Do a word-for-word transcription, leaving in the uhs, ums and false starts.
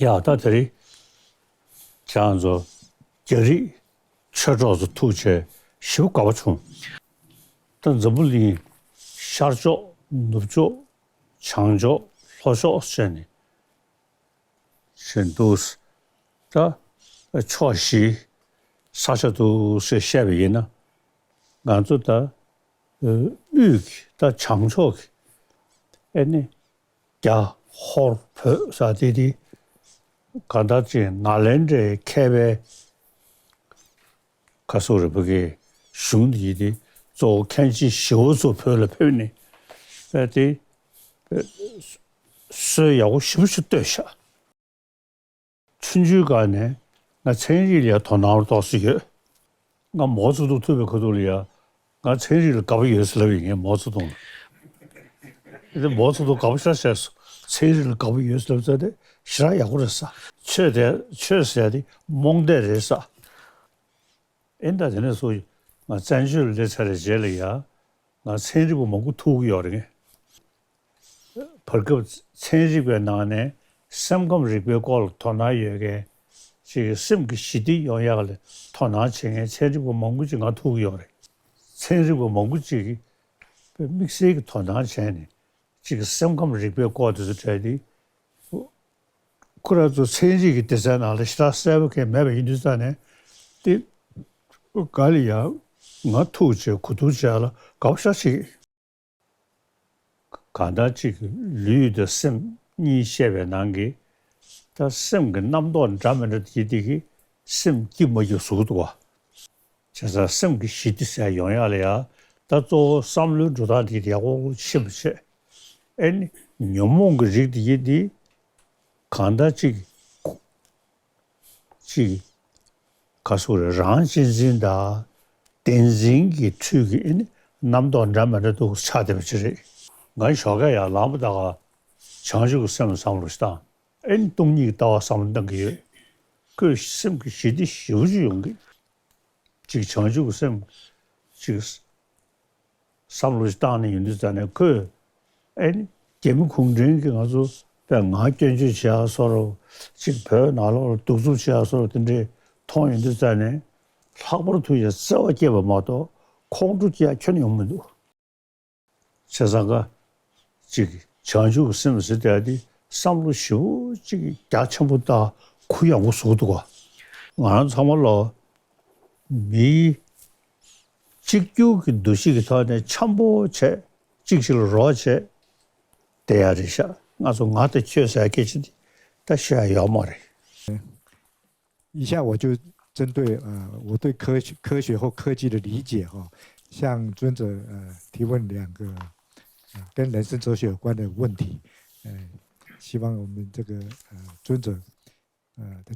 ཡ་ད་དེ་རིང་ཁྱེད་རང་ཚོ་རྒྱ་རིགས་ཆོས་གྲོགས་ཚོ་ཐུག་བྱས་ཞེ་པོ་དགའ་པོ་བྱུང་། ད་འཛམ་བུ་གླིང་ཤར་ཕྱོགས་ནུབ་ཕྱོགས་བྱང་ཕྱོགས་ལྷོ་ཕྱོགས་བྱས་ནས་བྱས་འདུག་ད་ཕྱོགས་བཞི་ས་ཆ་འདུག་ཟེར་བཤད་པ་ཡིན་ན། ང་ཚོ་ད་དབུས་ཀྱི་ད་བྱང་ཕྱོགས་ཀྱི་ཨེ་ནི་རྒྱ་ཧོར་བོད་ཟེར་དེ་དེ་གང་ལྟར་ཅིག་ནཱ་ལེནྡྲའི་མཁས་པའི་ཁ་སོ་རི་བོ་གི་གཞུང་འདི་ཡིན་ཏེ། གཙོ་བོ་མཁན་ཆེན་ཞི་བ་འཚོ་བོད་ལ་ཕེབས་ནས་ཨེ་དེ་སྲོལ་ཡག་པོ་ཞེ་པོ་ཞིག་བཏོད་ཤག་ཆུང་ཆུང་སྒང་ནས་ང་ཚན་རིག་ལ་ཡང་དོ་སྣང་ཏོག་ཙམ་ཡོད། ང་མའོ་ཙེ་ཏུང་ཐུག་པའི་ཁ་ཐུག་ལ་ཡང་ང་ཚན་རིག་ལ་དགའ་པོ་ཡོད་ཟེར་ལབ་ཡིན། ངས་མའོ་ཙེ་ཏུང་ལ། དེ་མའོ་ཙེ་ཏུང་དགའ་པོ་ཞེ་དྲག་བྱས་སོང་། ཚན་རིག་ལ་དགའ་པོ་ཡོད་ཟེར་ལབ་ཚར་དེ་ཞེ་དྲག་ཡག་པོ་རེད་ས། ཆོས་དེ་ཆོས་ཟེར་དེ་རྨོངས་དད་རེད་ས། ཨེ་ད་དེ་ནས་བཟུང་ང་བཙན་བྱོལ་ལ་སླེབས་ཚར་བའི་རྗེས་ལ་ཡང་ང་ཚན་རིག་པ་མང་པོ་ཐུག་གི་ཡོད་རེད། ངས་བར་སྐབས་ཚན་རིག་པའི་ནང་ནས་སེམས་ཁམས་རིག་པའི་སྐོར་ལ་དོ་སྣང་ཡོད་མཁན་ཅིག་སེམས་ཀྱི་ཞི་བདེ་ཡོང་ཡག་ལ་དོ་སྣང་བྱེད་མཁན་ཚན་རིག་པ་མང་པོ་ཅིག་ང་ཐུག་གི་ཡོད་རེད། ཚན་རིག་པ་མང་པོ་ཅིག་གིས་དམིགས་བསལ་གྱི་དོ་སྣང་བྱས་ནས་ཅིག་སེམས་ཁམས་རིག་པའི་སྐོར་དེ་ཚོ་བྲལ་ཏེ། ཁོ་རང་ཚོ་ཚན་རིག་གི་སྡེ་ཚན་ནང་ལ་ཞེ་དྲག་གསལ་པོ་གང་མེད་པ་ཡིན་དུས་ཙང་ནས་དེ་ག་ལ་ཡང་ང་ཐུག་བྱས་གོ་བསྡུར་བྱས་ལ་དགའ་པོ་ཞེ་དྲག་བྱེད་ཀྱི། གང་ལྟར་གཅིག་ལུས་དང་སེམས་གཉིས་བཤད་པའི་ནང་གི་ད་སེམས་ཀྱི་རྣམ་རྟོག་འདྲ་མི་འདྲ་དེ་དེ་གི་སེམས་སྐྱིད་མ་སྐྱིད་བཟོ་གི་འདུག་བ། བྱས་ཙང་སེམས་ཀྱི་ཞི་བདེ་ཟེར་ཡོང་ཡག་ལ་ཡ་ད་གཙོ་བོ་བསམ་བློའི་འགྲོ་སྟངས་དེ་ཡག་པོ་ཕྱིན་པ་བྱས། ཨེ་ནི་ཉོན་མོངས་ཀྱི་རིགས་དེ་ཡིན་དེ་གང་ལྟར་གཅིག་གཅིག་ག་སུ་རེད། རང་གཅེས་འཛིན་དང་བདེན་འཛིན་གྱི་ཁྲོད་ཀྱི་ཨེ་ནི་རྣམ་རྟོག་འདྲ་མི་འདྲ་འདུག་ཆགས་བསྡད་པ་ཅིག་རེད། ང་ཞོགས་ཀས་ཡར་ལངས་པ་ད་ག་བྱང་ཆུབ་ཀྱི་སེམས་བསམ་བློ་ཞིག་བཏང་། ཨེ་ནི་སྟོང་ཉིད་ཀྱི་ལྟ་བ་བསམ་བློ་བཏང་གི་ཡོད། ཁོས་སེམས་ཀྱི་ཞི་བདེ་ཞེ་པོ་ཅིག་ཡོང་གི། ཅིག་བྱང་ཆུབ་ཀྱི་སེམས་ཅིག་བསམ་བློ་ཞིག་བཏང་ནས་ཡོང་དུས་ཙ་ནས་ཁོས་ཨེ་ནི་རྒྱ་མི་གུང་ཁྲན་གྱིས་ང་ཚོ་དཔེ་ངག་སྐྱོན་བརྗོད་བྱེད་ཡག་བཟོ་འདྲ། ཅིག་བོད་ནང་ལོགས་ལ་གདུག་རྩུབ་བྱེད་ཡག་བཟོ་འདྲ་དེ་འདྲས་མཐོང་ཡོང་དུས་ཙ་ནས་ལྷག་པར་དུ་ཡང་བརྩེ་བ་སྐྱེས་པ་མ་གཏོགས་ཁོང་ཁྲོ་སྐྱེ་ཡག་ཁྱོན་ནས་ཡོང་མི་འདུག་བྱས་ཙང་ཀ་ཅིག་བྱང་ཆུབ་ཀྱི་སེམས་ཟེར་དེ་འདི་བསམ་བློ་ཞེ་པོ་ཅིག་རྒྱ་ཆེན་པོ་དང་གུ་ཡངས་པོ་བཟོ་གི་འདུག་ག་ང་རང་ཚང་མ་ལོ་མིའི་གཅིག་གྱུར་གྱི་འདུ་ཤེས་ཀྱི་ཐོག་ནས་འཆམ་པོ་བྱས་གཅིག་གཅིག་ལ་རོགས་བྱས་བསྡད་ཡག་རེད་ཤག་ང་ཚོ་ང་དང་ཁྱོད་ཟེར་སྐད་ཆ་འདི་ད་བཤད་ཡག་ཡོད་མ་རེད། 一下我就针对呃我对科学科学或科技的理解哈，向尊者呃提问两个呃跟人生哲学有关的问题，呃，希望我们这个呃尊者呃的